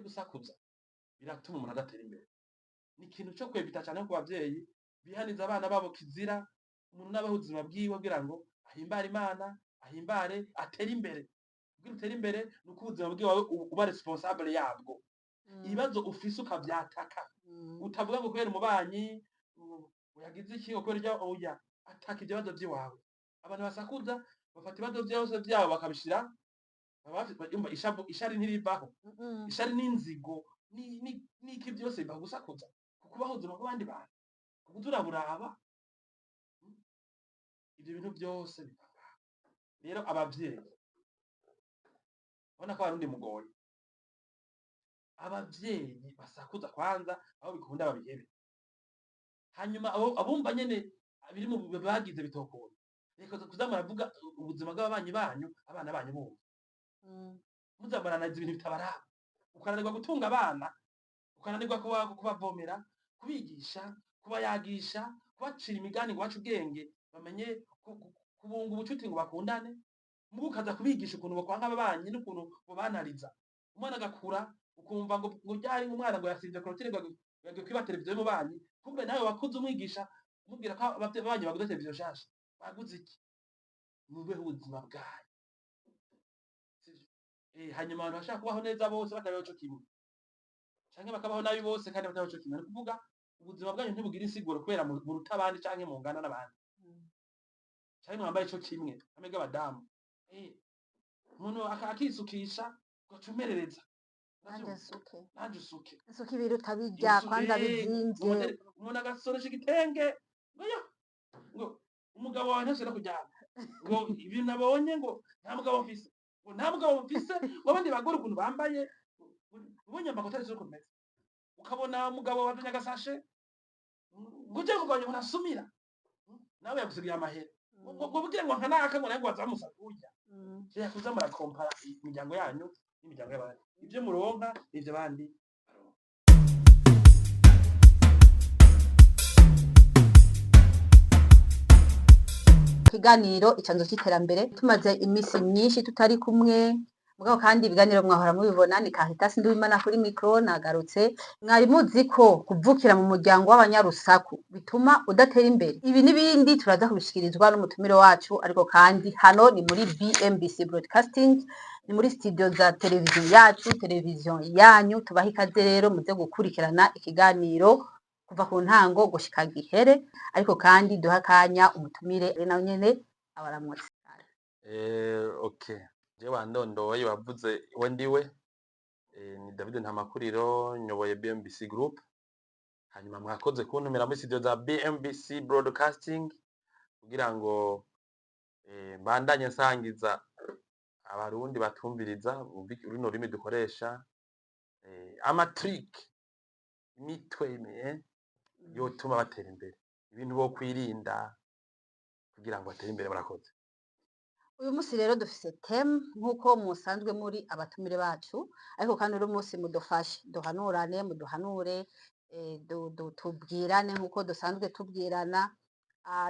Gusakuza biratuma umuntu adatera imbere. Ni ikintu co kwevita cane ku bavyeyi bihaniza abana babo. Kizira umuntu nabaho ubuzima bwiwe kugira ngo ahimbare Imana, ahimbare, atere imbere. Kugira utere imbere ni uko ubuzima bwiwawe uba responsable yabwo. Ibibazo ufise ukavyataka, utavuga ngo kubera umubanyi yagize iki, ngo kubera irya. Oya, ataka ivyo bibazo vy'iwawe. Abantu basakuza bafata ibibazo vyose vyabo bakabishira, baba yumva ishavu, ishari ntirivaho. Ishari n'inzigo n'iki byose biva gusakuza, kukubaho ubuzima bw'abandi bantu, kukuza uraburaba. Ivyo bintu byose biva ngaho. Rero abavyeyi, ubona ko abarundi mugoye, abavyeyi basakuza kwanza aho bikunda babihebe. Hanyuma abo abumva nyene biri mu bagize bitokunda, reka kuza muravuga ubuzima bw'ababanyi banyu, abana banyu bumva. Muza muranariza ibintu bitabaraba, ukananirwa gutunga abana, ukananirwa kubavomera, kubigisha, kubayagisha, kubacira imigani ngo bace ubwenge, bamenye kubunga ubucuti ngo bakundane. Mugu ukaza kubigisha ukuntu bokwanga ababanyi n'ukuntu bobanariza. Umwana agakura ukumva ngo ryari umwana ngo yasinze clôture, ngo yagiye kwiba televiziyo y'umubanyi. Kumbe nawe wakuze umwigisha umubwira ko ababanyi baguze televiziyo nshasha, baguze iki. Mubeho ubuzima bwanyu, sivyo? Hanyuma abantu bashaka kubaho neza bose batabaho co kimwe, canke bakabaho nabi bose kandi batabaho co kimwe. Ni ukuvuga ubuzima bwanyu ntibugira insiguro kubera muruta abandi canke mungana n'abandi canke mwambaye ico kimwe hamwe bw'abadamu. Umuntu akisukisha ugaca umerereza. Nanje Uravyumva? Nsuke. Nanje usuke. Nsuke ibiruta bijya kwanza bizimvye. Umuntu agasoresha igitenge ngo ya ngo umugabo wawe ntashobora kuryama, ngo ibintu nabonye, ngo nta mugabo mfise, ngo nta mugabo mfise, ngo abandi bagore ukuntu bambaye, ubonye amakoti ari ukuntu meze, ukabona umugabo wazanye agasashe ngo uje umugabo ngo ntasumira, nawe yagusigiye amahera, ngo bugire ngo nkanaka, ngo nawe ngo wazamusa kurya. Reka kuza murakompara imiryango yanyu n'imiryango y'abandi. Ibyo muronka n'ibyo abandi baronka. Ikiganiro Icanzo c'Iterambere, tumaze iminsi myinshi tutari kumwe, mugabo kandi ibiganiro mwahora mubibona. Ni Caritas Nduwimana kuri micro, nagarutse. Mwari muzi ko kuvukira mu muryango w'abanyarusaku bituma udatera imbere? Ibi n'ibindi turaza kubishikirizwa n'umutumire wacu, ariko kandi hano ni muri BMBC Broadcasting, ni muri studio za televiziyo yacu, televiziyo yanyu. Tubaha ikaze rero, muze gukurikirana ikiganiro kuva ku ntango gushika gihere. Ariko kandi duha akanya umutumire nawe nyene abaramutse. Okay, je wandondoye, wavuze we ndiwe. Ni David Ntamakuriro, nyoboye BMBC Group. Hanyuma mwakoze kuntumira muri studio za BMBC Broadcasting kugira ngo mbandanye nsangiza abarundi batumviriza, bumve runo rurimi dukoresha, ama trick, imitwe yotuma batera imbere, ibintu bo kwirinda kugira ngo batere imbere. Murakoze. Uyu munsi rero dufise thème nk'uko musanzwe muri abatumire bacu, ariko kandi uno munsi mudufashe duhanurane, muduhanure, tubwirane nk'uko dusanzwe tubwirana.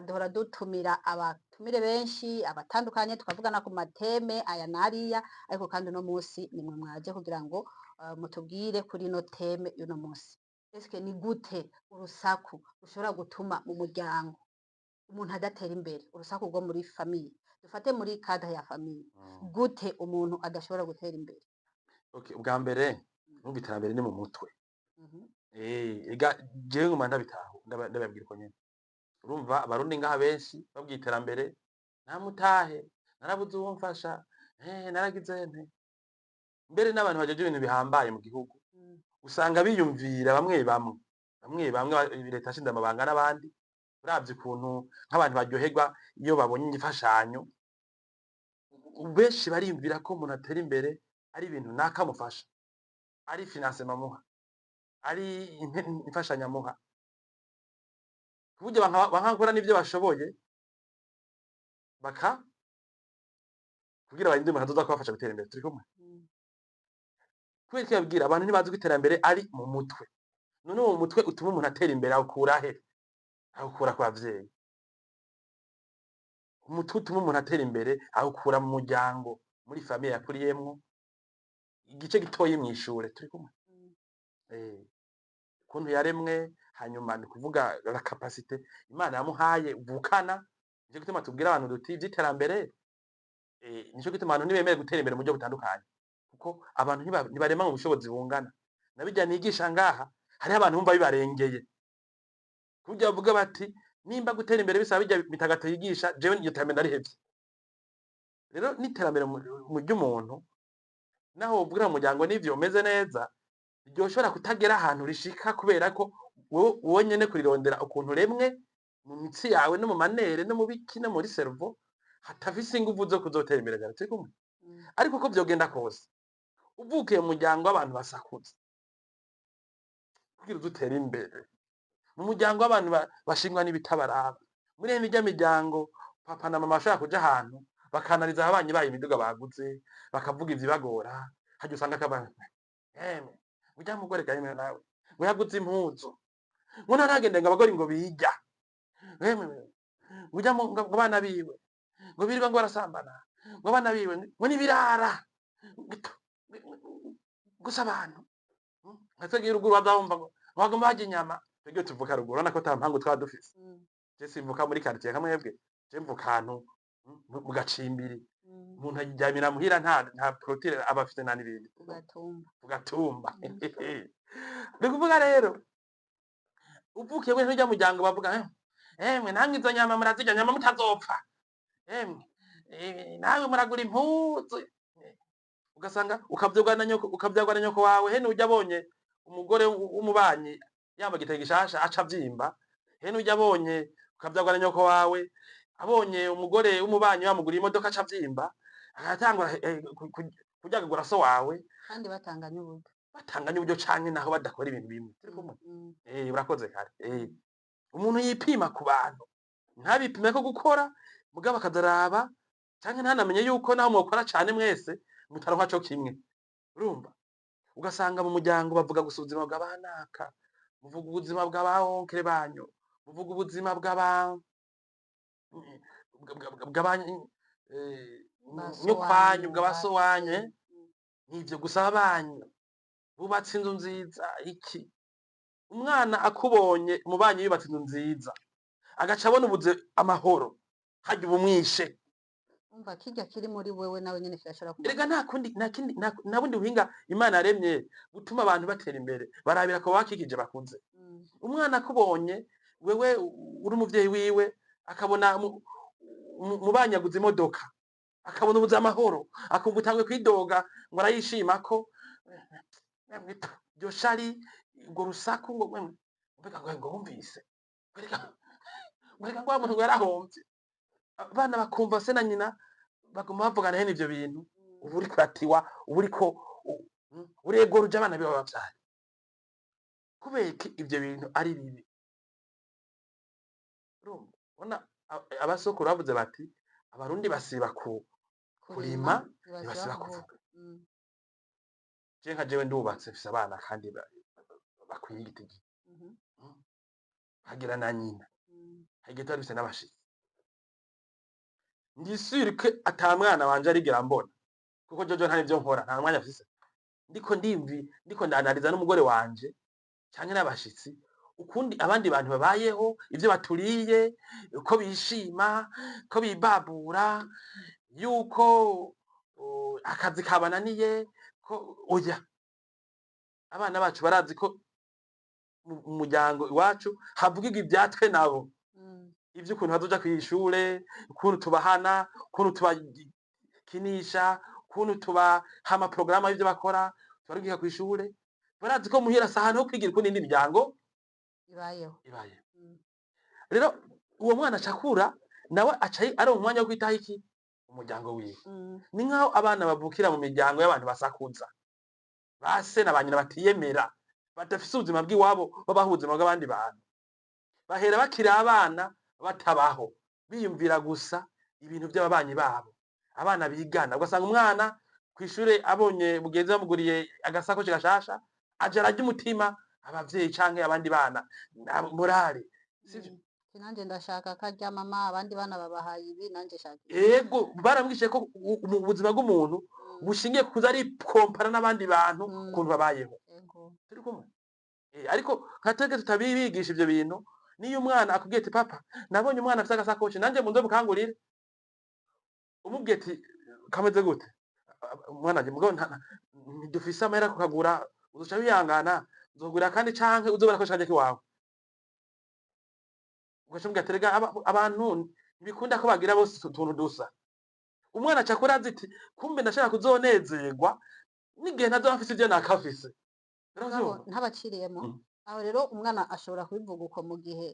Duhora dutumira abatumire benshi abatandukanye, tukavugana ku ma thème aya n'ariya, ariko kandi uno munsi nimwe mwaje kugira ngo mutubwire kuri ino thème y'uno munsi. Eske ni gute urusaku rushobora gutuma mu muryango umuntu adatera imbere? Urusaku rwo muri famille, dufate muri cadre ya famille, gute umuntu adashobora gutera imbere? Okay, ubwa mbere numva iterambere ni mu mutwe. Ega jewe nguma ndabitaho, ndababwira uko nyene. Urumva abarundi ngaha benshi babwiye iterambere, nta mutahe, narabuze uwo mfasha, naragize nte. Mbere n'abantu bajeje ibintu bihambaye mu gihugu usanga biyumvira bamwe bamwe leta yashinze amabanga n'abandi. Uravye ukuntu nk'abantu baryoherwa iyo babonye imfashanyo, benshi bariyumvira ko umuntu atera imbere ari ibintu naka amufasha, ari financement amuha, ari imfashanyo amuha, ku buryo banka gukora n'ivyo bashoboye baka kugira barinde umuntu azoza kubafasha gutera imbere. Turi kumwe? Kubera iki babwira abantu ntibazi ko iterambere ari mu mutwe? None uwo mutwe utuma umuntu atera imbere awukura he? Awukura ku bavyeyi. Umutwe utuma umuntu atera imbere awukura mu muryango, muri famille yakuriyemwo, igice gitoyi mw'ishure. Turi kumwe? Ukuntu yaremwe, hanyuma ni kuvuga la capacité Imana yamuhaye vukana. Nico gituma tubwira abantu duti ivy'iterambere, nico gituma abantu ntibemere gutera imbere mu buryo butandukanye, kuko abantu ntibarema mu bushobozi bungana. Na bijya nigisha ngaha, hariho abantu bumva bibarengeye, kuburyo bavuga bati nimba gutera imbere bisaba bijya mitagato yigisha, jewe iryo terambere ndarihevye. Rero n'iterambere mu ry'umuntu, naho wobwira mu muryango n'ivyo umeze neza, ryoshobora kutagera ahantu rishika, kubera ko wowe nyene kurirondera ukuntu uremwe mu mitsi yawe no mu manere no mu biki no muri cerveau hatafise inguvu zo kuzotera imbere cyane. Turi kumwe? Mm. Ariko uko vyogenda kose, uvukiye mu muryango w'abantu basakuza, kugira uze utere imbere mu muryango w'abantu bashingwa n'ibitabaraba, muri irya miryango papa na mama bashobora kuja ahantu bakanariza ababanyi bayo imiduga baguze, bakavuga ivyibagora, harya usanga akaba emwe urya mugore ga yemwe nawe ngo yaguze impuzu, ngo ntaragende, ngo abagore ngo bijya emwe, ngo urya ngo abana biwe ngo birirwa ngo barasambana, ngo abana biwe ngo nibirara gusa abantu nka twebwe ruguru bazabumva ngo bagomba barya inyama. Twebwe tuvuka ruguru, urabona ko ata mpangu twaba dufise. Je simvuka muri quartier nka mwebwe, je mvuka ahantu mu gacimbiri. Umuntu aryamira muhira, nta clôture aba afise, nta n'ibindi. Ugatumba. Ugatumba. Ni kuvuga rero uvukiye muri rya muryango bavuga emwe namwe izo nyama murazirya, nyama mutazopfa, emwe nawe muragura impuzu, ugasanga ukavyugwa na nyoko, ukavyagwa na nyoko wawe. Hene ujya abonye umugore w'umubanyi yambaye igitenge gishasha aca avyimba. Hene ujya abonye, ukavyagwa na nyoko wawe, abonye umugore w'umubanyi yamuguriye imodoka aca avyimba, agatangura kuryagagura so wawe. Kandi batanganya uburyo. Batanganya uburyo canke naho badakora ibintu bimwe. Turi kumwe? Mm. Urakoze kare. Umuntu yipima ku bantu, ntabipime ko gukora, mugabo akazaraba canke ntanamenye yuko naho mwokora cane mwese mutaronka co kimwe. Urumva, ugasanga mu muryango bavuga gusa ubuzima bw'abanaka, muvuga ubuzima bw'aba oncle banyu, muvuga ubuzima bw'aba Ba so nyokwanyu, wanyu, bw'abaso wanyu, eh? Mm. Nivyo gusa, abanyu bubatse inzu nziza iki, umwana akubonye umubanyi yubatse inzu nziza, agaca abona ubuze amahoro, harya uba umwishe. Umva, kirya kiri muri wewe nawe nyene kirashobora Erega nta kundi, nta kindi, nta bundi buhinga Imana yaremye butuma abantu batera imbere, barabira ko bakikije bakuze. Umwana akubonye wewe uri umuvyeyi wiwe, akabona mubanyi aguze imodoka, akabona ubuze amahoro, akumva utanguye kwidoga ngo arayishima ko iryo shari, urwo rusaku, ngo mbega ngo wumvise, ngo reka ngo wa muntu ngo yarahomvye. Abana bakumva se na nyina baguma bavugana hene ivyo bintu, uba uriko uratiwa, uba uriko uregora uja abana biwe bavyaye. Kubera iki ivyo bintu ari bibi? Urumva, ubona abasokuru bavuze bati abarundi basiba ku kurima, ntibasiba kuvuga. Je nka jewe ndubatse, mfise abana kandi bakwiye igitigi, hagira na nyina, hagiye tuba dufise n'abashitsi. Ndi sûr ko ata mwana wanje arigera mbona, kuko jojo nta nivyo nkora, nta mwanya mfise, ndiko ndimvi, ndiko ndanariza n'umugore wanje canke n'abashitsi ukundi abandi bantu babayeho, ivyo baturiye, uko bishima, ko bibabura, yuko akazi kabananiye, ko oya. Abana bacu barazi ko mu muryango iwacu havugirwa ivyatwe nabo, ivy'ukuntu bazoja kw'ishure, ukuntu tubahana, ukuntu tubakinisha, ukuntu tubaha amaporogaramu y'ivyo bakora, tubarungika kw'ishure. Barazi ko muhira si ahantu ho kwigira ukundi indi miryango ibayeho. Ibayeho. Rero Rero uwo mwana aca akura, nawe aca aronka umwanya wo kwitaho iki? Umuryango wiwe. Ni nkaho abana bavukira mu miryango y'abantu basakuza, ba se na ba nyina batiyemera, badafise ubuzima bw'iwabo, babaho ubuzima bw'abandi bantu, bahera bakiri abana batabaho, biyumvira gusa ibintu by'ababanyi babo, abana bigana. Ugasanga umwana kw'ishure abonye mugenzi we amuguriye agasakoshi gashasha, aja ararya umutima abavyeyi canke abandi bana morale, sivyo? Ati nanje ndashaka karya mama, abandi bana babahaye ibi, nanje shaka ibi. Ego, baramwigishije ko mu buzima bw'umuntu bushingiye kuza ari kompara n'abandi bantu, ukuntu babayeho. Ego. Turi kumwe? Ariko nka twebwe tutabibigisha ivyo bintu, niyo umwana akubwiye ati: "Papa, nabonye umwana afise agasakoshi, nanje muze mukangurire," umubwiye ati: "Kameze gute umwana wanje?" Mugabo ntidufise amahera kukagura, uzoca wihangana, nzogura kandi, canke uzobe urakoresha karya kiwawe. Ugaca umubwira ati: "Erega abantu ntibikunda ko bagira bose utuntu dusa." Umwana aca akura azi iti: "Kumbe ndashaka kuzonezerwa n'igihe ntazoba mfise ivyo nakafise." Mugabo Uravyumva? ntabaciriyemo. Aho rero umwana ashobora kubivuga uko mu gihe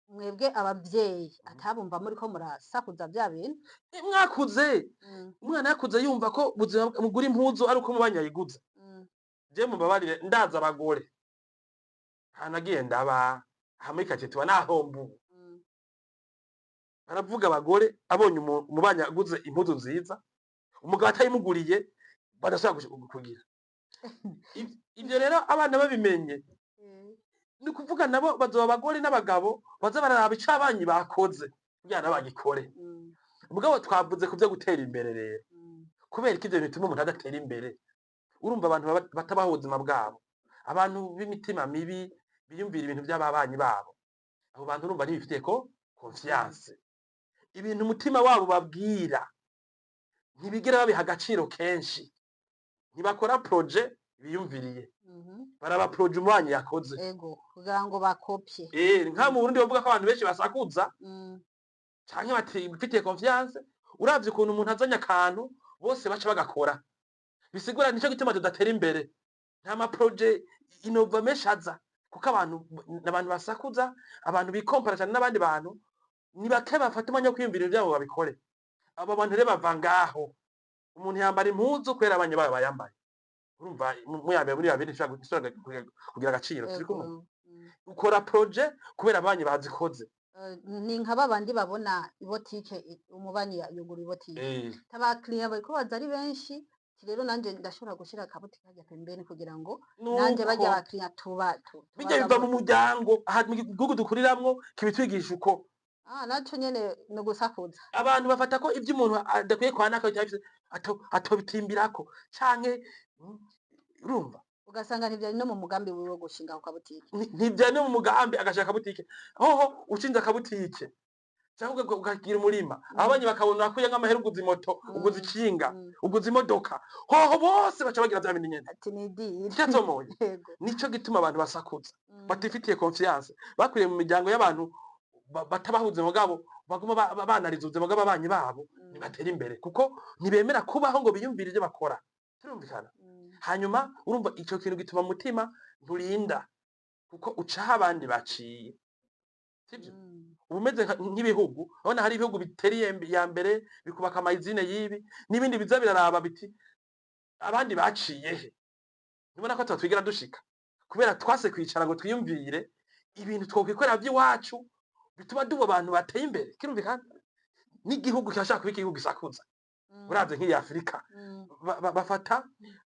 mwebwe abavyeyi atabumva muriko murasakuza vya bintu. Mwakuze. Umwana yakuze yumva ko ubuzima mugura impuzu ari uko umubanyi yayiguze. Je mubabarire, ndaza abagore hanagiye ndaba hamwe kake tuba nahomba ubu. Baravuga abagore abonye umubanyi aguze impuzu nziza, umugabo atayimuguriye, badashobora kugira. Ivyo rero abana babimenye, ni ukuvuga nabo bazoba abagore n'abagabo baza bararaba ico abanyi bakoze kugira nabo bagikore. Mugabo twavuze ku vyo gutera imbere rero. Kubera ko ivyo bituma umuntu adatera imbere, urumva abantu batabaho ubuzima bwabo, abantu b'imitima mibi biyumvira ibintu by'ababanyi babo, abo bantu urumva ntibifitiye ko confiance. Ibintu umutima wabo babwira ntibigera babiha agaciro kenshi, ntibakora projet biyumviriye, baraba projet umubanyi yakoze. Ego, kugira ngo bakopye. Nka mu Burundi bavuga ko abantu benshi basakuza canke batifitiye confiance. Uravye ukuntu umuntu azanye akantu, bose baca bagakora, bisigura nico gituma tudatera imbere. Nta ma projets innovants menshi aza, kuko abantu basakuza, abantu bikompara cyane n'abandi bantu, ni bake bafata umwanya wo kwiyumvira ivyabo babikore. Abo bantu rero bava ngaho, umuntu yambara impuzu kubera abanye bayo bayambaye. Urumva muyambaye muri babiri ntishobora kugira agaciro. Turi kumwe? Ego. Ukora projet kubera abanyi bazikoze. Ni nka babandi babona ibotike, umubanyi yugura ibotike, abakiriya bariko baza ari benshi, ati: "Rero nanje ndashobora gushira akabotike harya pembeni kugira ngo nanje barya Nuko abakiriya tuba bijya biva mu tubagaburire." muryango. Aha mu gihugu dukuriramwo kibitwigisha uko. Ah, naco nyene ni ugusakuza. Abantu bafata ko ivyo umuntu adakwiye kwanaka atobitimbirako canke urumva. Ugasanga ntivyari no mu mugambi wiwe wo gushinga ako kabutike. Ntivyari no mu mugambi agashaka akabutike. Hoho ushinze akabutike cyangwa ukagira umurima, ababanyi bakabona wakuye nk'amahera, uguze imoto, uguze ikinga, uguze imodoka, hoho bose baca bagira vya bindi nyene. Ati ni idiri. Icatomoye. Yego. Nico gituma abantu basakuza, batifitiye confiance, bakuriye mu miryango y'abantu batabaha ubuzima bwabo, baguma banariza ubuzima bw'ababanyi babo. Ntibatera imbere kuko ntibemera kubaho ngo biyumvire ivyo bakora. Turumvikana? Hanyuma urumva ico kintu gituma umutima nturinda, kuko ucaho abandi baciye, sivyo? Uba umeze nk'ibihugu, urabona hari ibihugu bitera iya mbere bikubaka ama usines y'ibi n'ibindi, biza biraraba biti: "Abandi baciye he?" Ntubona ko twigera dushika kubera twase kwicara ngo twiyumvire ibintu twokwikorera by'iwacu bituma duba abantu bateye imbere. Kirumvikana, n'igihugu kirashaka kuba igihugu gisakuza. Uravye nk'iyi Afurika, bafata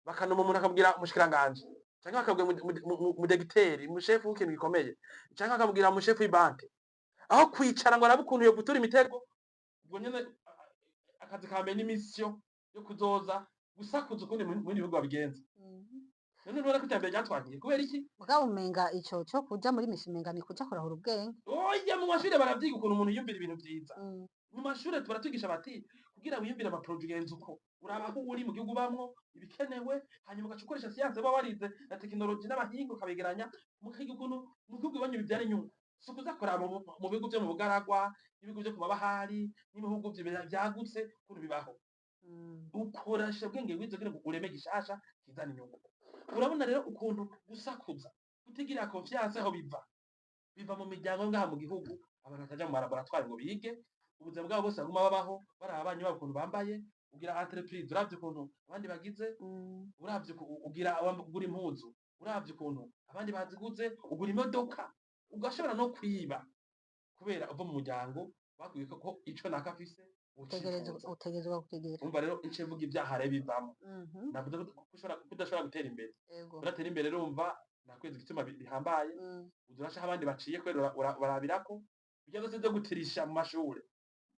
bakanuma umuntu akabwira umushikiranganji, canke bakabwira umudegiteri, umushefu w'ikintu gikomeye, canke bakabwira umushefu w'ibanki, aho kwicara ngo arabe ukuntu yogutura imitego. Ubwo nyene akazi ka mbere n'imisiyo yo kuzoza gusakuza ukundi mu bindi bihugu babigenza. None ntubona ko iterambere ryatwankiye kubera iki? Mugabo umenga ico co kuja muri misi, umenga ni kuja kurahura ubwenge. Oya, mu mashure baravyiga ukuntu umuntu yiyumvira ibintu vyiza. Mu mashure baratwigisha bati: "Kugira wiyumvire ama projets, ugenza uko uraba aho uri mu gihugu ubamwo ibikenewe, hanyuma ugaca ukoresha siyanse uba warize na tekinoloji n'abahinga, ukabegeranya, mukiga ukuntu mu gihugu iwanyu bivyara inyungu." Si ukuza kuraba mu bihugu vyo mu bugaragwa, n'ibihugu vyo ku mabahari, n'ibihugu vyagutse ukuntu bibaho. Ukoresha ubwenge wize kugira ngo ureme gishasha kizana inyungu. Urabona rero ukuntu gusakuza, kutigirira confiance, aho biva, biva mu miryango ngaha mu gihugu. Abantu bataja mu ma laboratoires ngo bige, ubuzima bwabo bose baguma babaho baraba abanyi babo ukuntu bambaye. Ugira entreprise uravye ukuntu abandi bagize, uravye ugira ugura impuzu uravye ukuntu abandi baziguze, ugura imodoka, ugashobora no kwiba kubera uva mu muryango bakwiye ko ico naka afise Utegerezwa ucifuza. Utegerezwa kukigira. Umva rero, ico mvuga, ibyaha rero bivamo. Navuze ko udashobora gutera imbere. Udatera imbere, urumva nakwezi igituma bihambaye. Uza uracaho abandi baciye kubera barabirako ibyo byose byo gutirisha mu mashure.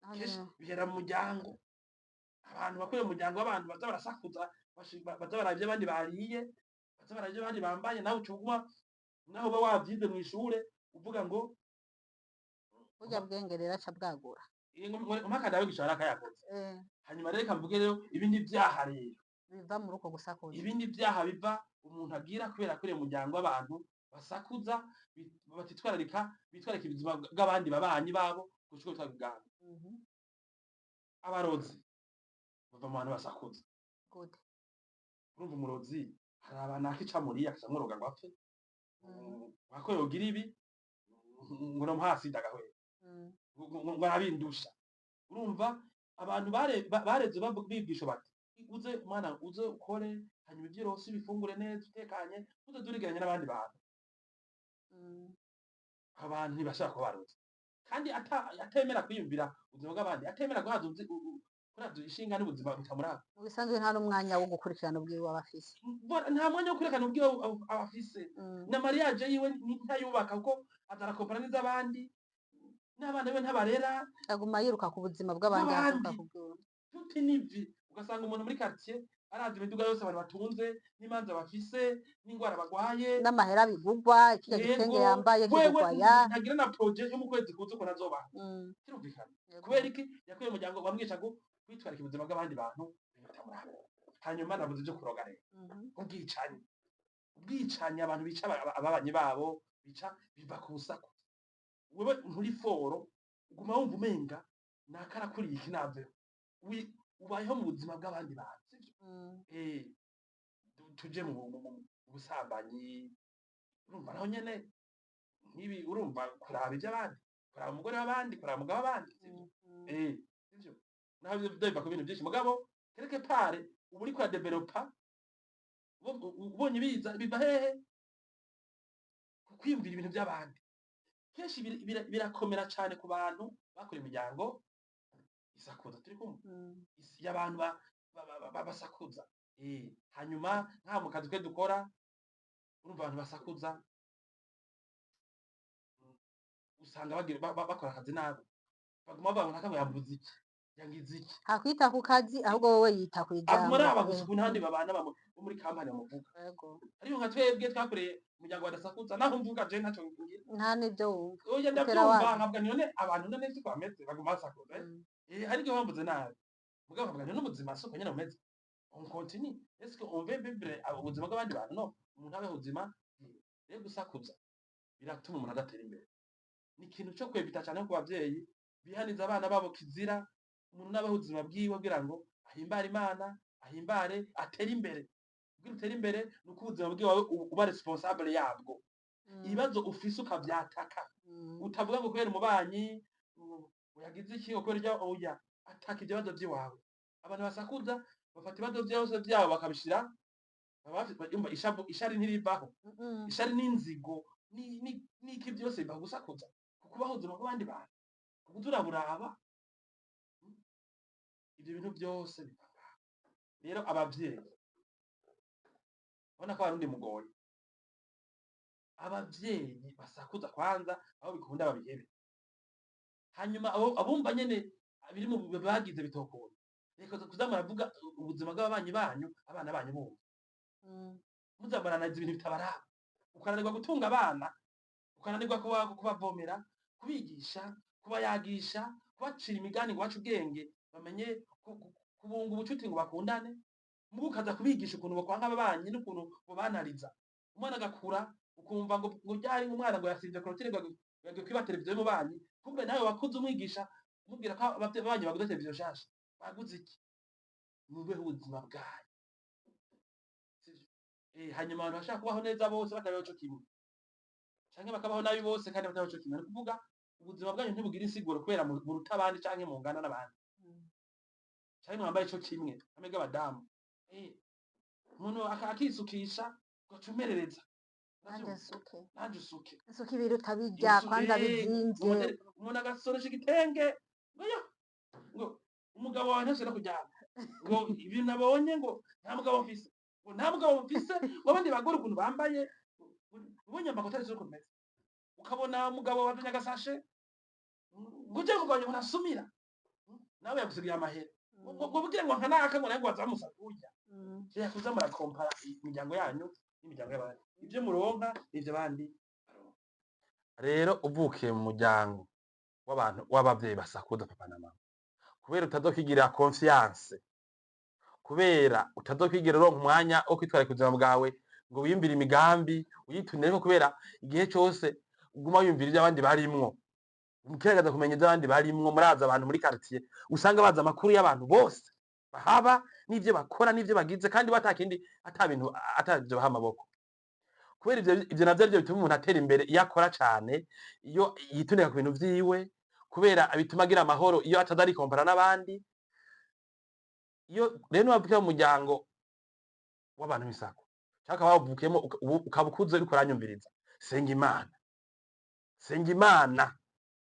Aho Kenshi nyene. bihera mu muryango. Abantu bakuriye mu muryango w'abantu baza barasakuza, baza baraba ivyo abandi bariye, baza baraba ivyo abandi bambaye, nawe uca uguma. Naho uba wavyize mw'ishure uvuga ngo Burya bwenge rero aca bwagura. Mpaka ndabe gishara akayakoze. Hanyuma rero reka mvuge rero ibindi vyaha rero Biva muri uko gusakuza. Ibindi vyaha biva umuntu agira kubera kuriye umuryango w'abantu basakuza, batitwararika, bitwararika ubuzima bw'abandi babanyi babo gushika bitwa ubwabo. Abarozi bava mu bantu basakuza. Gute? Urumva umurozi hari abantu akica muriya akaca ngo apfe, wako yogira ibi ngo no hasi ndagahwera, ngo arabindusha. Urumva abantu bareze bigisha bati uze mwana, uze ukore, hanyuma ivyo uronse ubifungure neza utekanye, uze urigeranya n'abandi bantu. Abantu ntibashobora kuba barozi kandi atemera kwiyumvira ubuzima bw'abandi, atemera guhaza kuraza ishinga n'ubuzima butamuraba. Mu bisanzwe nta n'umwanya wo gukurikirana ubwiwe aba afise. Nta mwanya wo kwerekana ubwiwe aba afise. Na mariage yiwe ntayubaka kuko azarakompara n'iz'abandi, n'abana biwe ntabarera. Aguma yiruka ku buzima bw'abandi bw'abandi. Aturuka ku bwiwe. Tuti nivi ugasanga umuntu muri quartier arazi imiduga yose abantu batunze, n'imanza bafise, n'ingwara bagwaye, n'amahera bigugwa, kirya gitenge yambaye wewe kigugwa ya ntagira na projet yo mu kwezi kuza ukuntu azobaho. Kirumvikana. Kubera iki? Yakuye umuryango wamwica ngo kwitwarika ubuzima bw'abandi bantu ibintu bitamuraba. Hanyuma navuze ibyo kuroga rero. Ubwicanyi, ubwicanyi, abantu bica ababanyi babo, bica biva ku busaku. Wewe nturi fort, uguma wumva umenga nakarakuriye iki, naveho. Ubayeho mu buzima bw'abandi bantu, sivyo? Tuje mu busambanyi. Urumva naho nyene nk'ibi, urumva kuraba iby'abandi, kuraba umugore w'abandi, kuraba umugabo w'abandi, sivyo? Sivyo? Naho ivyo biva ku bintu byinshi, mugabo quelque part uba uriko uradevelopa. Ubonye biza biva hehe? Ku kwiyumvira ibintu by'abandi. Kenshi birakomera cane ku bantu bakora imiryango isakuza, turi kumwe? Isi y'abantu basakuza. Hanyuma nka mu kazi twe dukora, urumva abantu basakuza, usanga bagira bakora akazi nabi, baguma bavuga ngo naka yavuze iki, yangize iki. Hakwita ku kazi, ahubwo wowe yita ku Aguma ijambo. araba gusa ukuntu abandi babana bo muri kampani bamuvuga. Ariko nka twebwe twakoreye umuryango badasakuza, naho mvuga je ntaco ngira. Nta n'ibyo wumva. Oya. Utera Ndavyumva. wazi. Nkavuga nti none abantu none siko bameze, baguma basakuza, eh? Hari igihe bamvuze nabi, mugabo nkavuga nti n'ubuzima siko nyene bumeze, on continue, est-ce que on veut vivre ubuzima bw'abandi bantu? No umuntu abeho ubuzima bwiwe. Rero gusakuza biratuma umuntu adatera imbere. Ni ikintu co kwevita cane ku bavyeyi bihaniza abana babo. Kizira umuntu nabeho ubuzima bwiwe kugira ngo ahimbare Imana, ahimbare, atere imbere. Kugira utere imbere ni uko ubuzima bwiwe uba responsable yabwo. Ibibazo ufise ukavyataka. Utavuga ngo kubera umubanyi yagize iki, ngo kubera irya. Oya, ataka ibyo bibazo vy'iwawe. Abantu basakuza bafata ibibazo vyose vyabo bakabishira, baba yumva ishavu, ishari ntirivaho. Ishari n'inzigo n'iki byose biva gusakuza, kukubaho ubuzima bw'abandi bantu, kukuza uraburaba. Ibyo bintu byose biva ngaho. Rero abavyeyi, ubona ko abarundi mugoye, abavyeyi basakuza kwanza aho bikunda babihebe. Hanyuma abumva nyene biri mu bagize bitokunda, reka kuza muravuga ubuzima bw'ababanyi banyu abana banyu bumva. Muza muranariza ibintu bitabaraba, ukananirwa gutunga abana, ukananirwa kubavomera, kubigisha, kubayagisha, kubacira imigani ngo bace ubwenge, bamenye kubunga ubucuti ngo bakundane, mugu ukaza kubigisha ukuntu bokwanga ababanyi n'ukuntu bobanariza. Umwana agakura ukumva ngo ryari umwana ngo yasinze clôture, ngo yagiye kwiba televiziyo y'umubanyi. Kumbe nawe wakuze umwigisha umubwira ko ababanyi baguze televiziyo nshasha, baguze iki. Mubeho ubuzima bwanyu, sivyo? Hanyuma abantu bashaka kubaho neza bose batabeho co kimwe, canke bakabaho nabi bose kandi batabeho co kimwe. Ni ukuvuga ubuzima bwanyu ntibugira insiguro kubera muruta abandi canke mungana n'abandi, canke mwambaye ico kimwe hamwe bw'abadamu. Umuntu akisukisha ugaca umerereza. Nanjye Uravyumva? nsuke. Nanje usuke. Nsuke ibiruta bijya kwanza bizimvye. Umuntu agasoresha igitenge ngo yo ngo umugabo wawe ntashobora kuryama, ngo ibintu nabonye, ngo nta mugabo mfise, ngo nta mugabo mfise, ngo abandi bagore ukuntu bambaye, ubonye amakoti ari ukuntu meze, ukabona umugabo wazanye agasashe ngo uje mugabo wanjye ngo ntasumira, nawe yagusigiye amahera, ngo bugire ngo nka naka, ngo nawe ngo wazamusa kurya. Reka kuza murakompara imiryango yanyu n'imiryango y'abandi. Ivyo muronka n'ivyo abandi baronka. Rero uvukiye mu muryango w'abantu w'abavyeyi basakuza, papa na mama, kubera utazokwigirira confiance, kubera utazokwigira uronka umwanya wo kwitwararika ubuzima bwawe ngo wiyumvire imigambi uyitunireko, kubera igihe cose uguma wiyumvira ivyo abandi barimwo, ugerageza kumenya ivyo abandi barimwo. Murazi abantu muri quartier usanga bazi amakuru y'abantu bose bahaba n'ivyo bakora n'ivyo bagize, kandi batakindi, ata bintu, atavyo baha amaboko. Kubera ivyo navyo arivyo bituma umuntu atera imbere iyo akora cane, iyo yitunika ku bintu vyiwe, kubera bituma agira amahoro iyo ataza arikompara n'abandi. Iyo rero niwavukira mu muryango w'abantu b'isako, canke ukaba wawuvukiyemo, ukaba ukuze uriko uranyumviriza, senga Imana, senga Imana.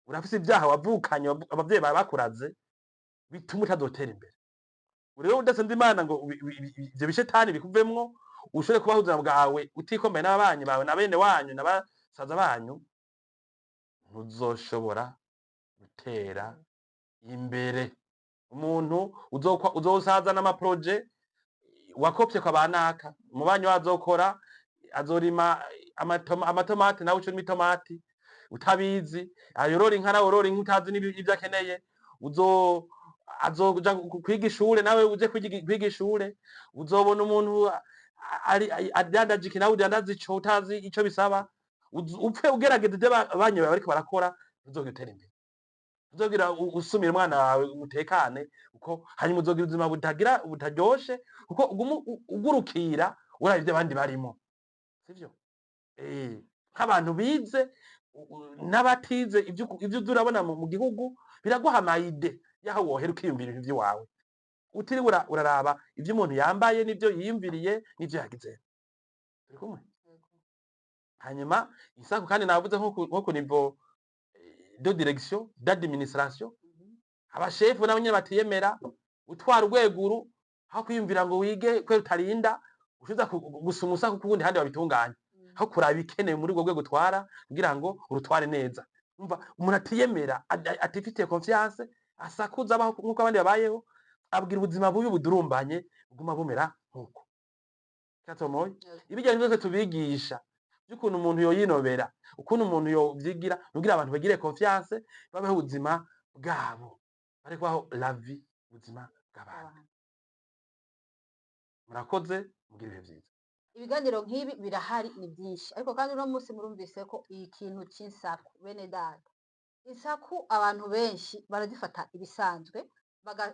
Urafise ivyaha wavukanye, abavyeyi bawe bakuraze, bituma utazotera imbere. Rero udasenze Imana ngo ivyo bishetani bikuvemwo, ushobore kubaho ubuzima bwawe utikomeye n'ababanyi bawe na bene wanyu na basaza banyu, ntuzoshobora gutera imbere. Umuntu uzosaza n'ama projets wakopye kwa banaka. Umubanyi wawe azokora, azorima amatomati, nawe ucurima itomati utabizi. Ayorora inka, nawe worora inka utazi n'ivyo akeneye. Uzo azoja kwiga ishure, nawe uje kwiga ishure. Uzobona umuntu ari adandaje iki, nawe udandaza ico utazi ico bisaba. Upfe ugerageza ivyo abanyi bawe bariko barakora, ntuzogira utera imbere. Uzogira usumira umwana wawe utekane uko, hanyuma uzogira ubuzima butagira butaryoshe, kuko uguma ugurukira uraba ivyo abandi barimo, sivyo? Nk'abantu bize n'abatize, ivyo uza urabona mu gihugu biraguha ama idées y'aho wohera ukiyumvira ibintu vy'iwawe, utiriwe uraraba ivyo umuntu yambaye n'ivyo yiyumviriye n'ivyo yagize. Turi kumwe? Hanyuma isaku kandi navuze nko ku niveau de direction, d'administration, abashefu nabo nyene batiyemera. Utwara urweguru, aho kwiyumvira ngo wige kubera utarinda ushiza gusuma usaku kuwundi handi babitunganya, aho kuraba ibikenewe muri urwo rwego utwara kugira ngo urutware neza. Umva, umuntu atiyemera, atifitiye confiance, asakuza, abaho nkuko abandi babayeho, abwira ubuzima bubi budurumbanye buguma bumera nkuko katomoye. Ibijyanye byose tubigisha by'ukuntu umuntu yoyinobera, ukuntu umuntu yovyigira kugira abantu bagire confiance, babeho ubuzima bwabo, bareke kubaho la vie, ubuzima bw'abandi. Murakoze, mugire ibihe vyiza. Ibiganiro nk'ibi birahari, ni byinshi, ariko kandi uno munsi murumvise ko ikintu c'insaku, bene data, insaku abantu benshi barazifata ibisanzwe,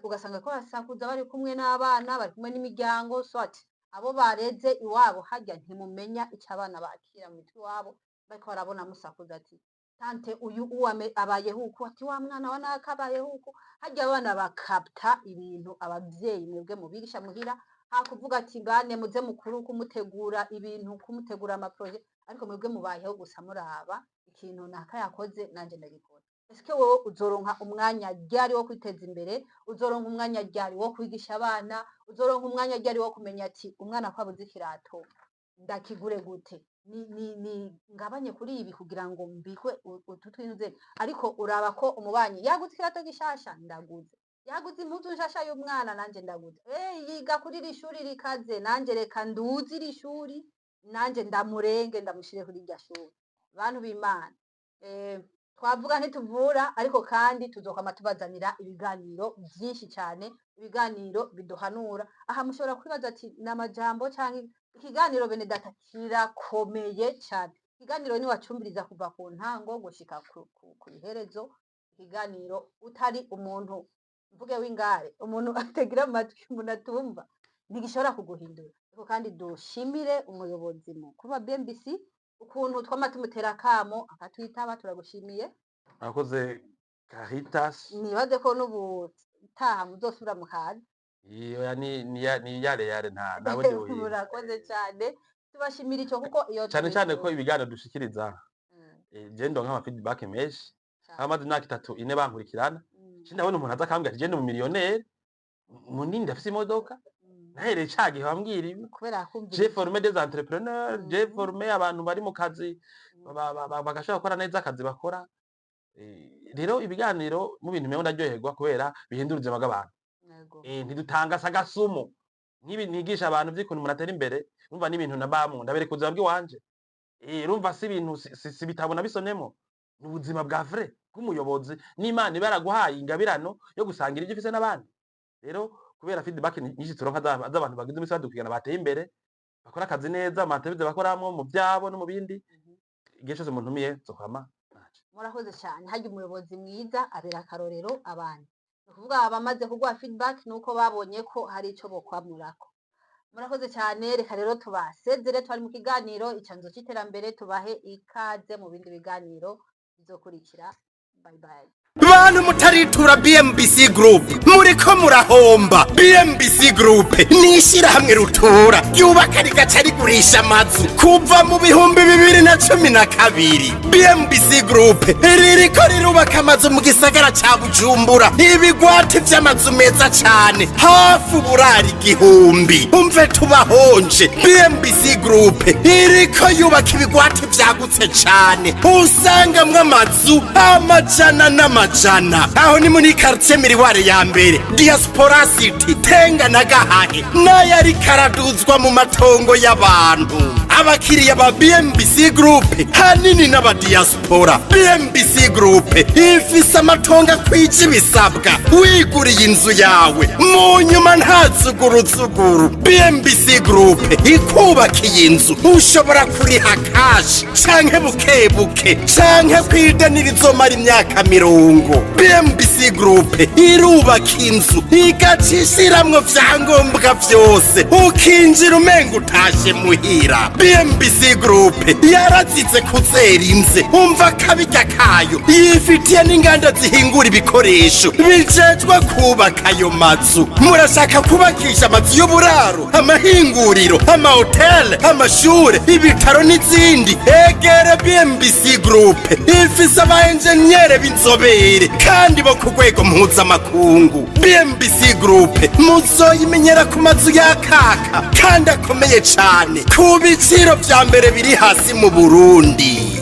ugasanga ko basakuza bari kumwe n'abana, bari kumwe n'imiryango, soit abo bareze iwabo. Harya ntimumenya ico abana bakira mu mitwe iwabo bariko barabona musakuza, ati tante uyu uwame abayeho uku, ati wa mwana wa naka abayeho uku. Harya abana bakapta ibintu abavyeyi mwebwe mubigisha muhira, hakuvuga ati bane muze mukuru kumutegura ibintu, kumutegura ama projets, ariko mwebwe mubayeho gusa muraba ikintu naka yakoze, nanje ndagikora. Eske wowe uzoronka umwanya ryari wo kwiteza imbere? Uzoronka umwanya ryari wo kwigisha abana? Uzoronka umwanya ryari wo kumenya ati umwana ko abuze ikirato ndakigure gute, ni ngabanye kuri ibi kugira ngo mbikwe utu twinze? Ariko uraba ko umubanyi yaguze ikirato gishasha, ndaguze, yaguze impuzu nshasha y'umwana, nanje ndaguze, yiga kuri iri shuri rikaze, nanje reka nduze iri shuri, nanje ndamurenge ndamushire kuri irya shuri. Bantu b'Imana, twavuga ntituvura, ariko kandi tuzokwama tubazanira ibiganiro byinshi cyane, ibiganiro biduhanura. Aha mushobora kwibaza ati ni amajambo canke ikiganiro? Bene data, kirakomeye cyane ikiganiro. Niwacumbiriza kuva ku ntango gushika ku iherezo ikiganiro, utari umuntu mvuge w'ingare, umuntu ategira amatwi, umuntu atumva, ntigishobora kuguhindura. Ariko kandi dushimire umuyobozi mukuru wa BMBC ukuntu twama tumutera akamo akatwitaba. Turagushimiye. Murakoze, Caritas. Nibaze ko n'ubutaha muzosubira mukaza. Oya, ni yare yare, nta bundi buhinga. Murakoze cyane, tubashimira ico kuko iyo Cane cane ko ibiganiro dushikiriza, je ndonka ama feedback menshi. Cane. Amaze imyaka 3, 4 bankurikirana, ndabona umuntu aza akambwira ati je ndi umumiliyoneri munini, ndafise imodoka, nahereye ca gihe wambwira ibi. Kubera kumvira. J'ai formé des entrepreneurs, j'ai formé abantu bari mu kazi, bagashobora gukora neza akazi bakora. Rero ibiganiro mu bintu mewe ndaryoherwa kubera bihindura ubuzima bw'abantu. Ntidutanga sagasumu. Nk'ibi nigisha abantu vy'ukuntu umuntu atera imbere, urumva n'ibintu nabamwo, ndabereka ubuzima bw'iwanje. Urumva si ibintu si ibitabo nabisomyemwo, ni ubuzima bwa vrai bw'umuyobozi n'Imana iba yaraguhaye ingabirano yo gusangira ivyo ufise n'abandi. Rero kubera feedback nyinshi turonka z'abantu bagize imisi badukurikirana, bateye imbere, bakora akazi neza mu entreprise bakoramwo, mu vyabo no mu bindi, igihe cose muntumiye nzokwama naje. Murakoze cyane. Harya umuyobozi mwiza abera akarorero abandi. Ni ukuvuga abamaze kuguha feedback nuko babonye ko hari ico bokwamurako. Murakoze cyane. Reka rero tubasezere. Twari mu kiganiro Icanzo c'Iterambere. Tubahe ikaze mu bindi biganiro bizokurikira. Bye bye. Bantu mutaritura BMBC Group, muriko murahomba. BMBC Group ni ishyirahamwe rutura ryubaka rigaca rigurisha amazu kuva mu 2012. BMBC Group ririko rirubaka amazu mu gisagara ca Bujumbura, ibigwati vy'amazu meza cane, hafi uburari 1000. Umve tubahonje, BMBC Group iriko yubaka ibigwati vyagutse cane, usangamwo amazu amajana n'amajana. Aho ni muri quartier Miroir ya mbere, Diaspora City, Tenga na Gahahe, n'ayo ariko araduzwa mu matongo y'abantu. Abakiriya ba BMBC Group hanini n'abadiaspora. BMBC Group ifise amatongo akwije ibisabwa, wiguriye inzu yawe mu nyuma nta zuguruzuguru. BMBC Group ikubakiye inzu, ushobora kuriha cash canke buke buke, canke kwideni rizomara imyaka 30. BMBC Group irubaka inzu igaca ishiramwo vyangombwa vyose, ukinjira umenga utashe muhira. BMBC Group yarazize kuzera inze, umva kabirya kayo, yifitiye n'inganda zihingura ibikoresho bijejwe kubaka ayo mazu. Murashaka kubakisha amazu y'uburaro, amahinguriro, amahoteli, amashure, ibitaro n'izindi? Egere BMBC Group, ifise aba enjeniyere b'inzobere kandi bo ku rwego mpuzamakungu. BMBC Group muzoyimenyera ku mazu yakaka kandi akomeye cane, ku biciro vya mbere biri hasi mu Burundi.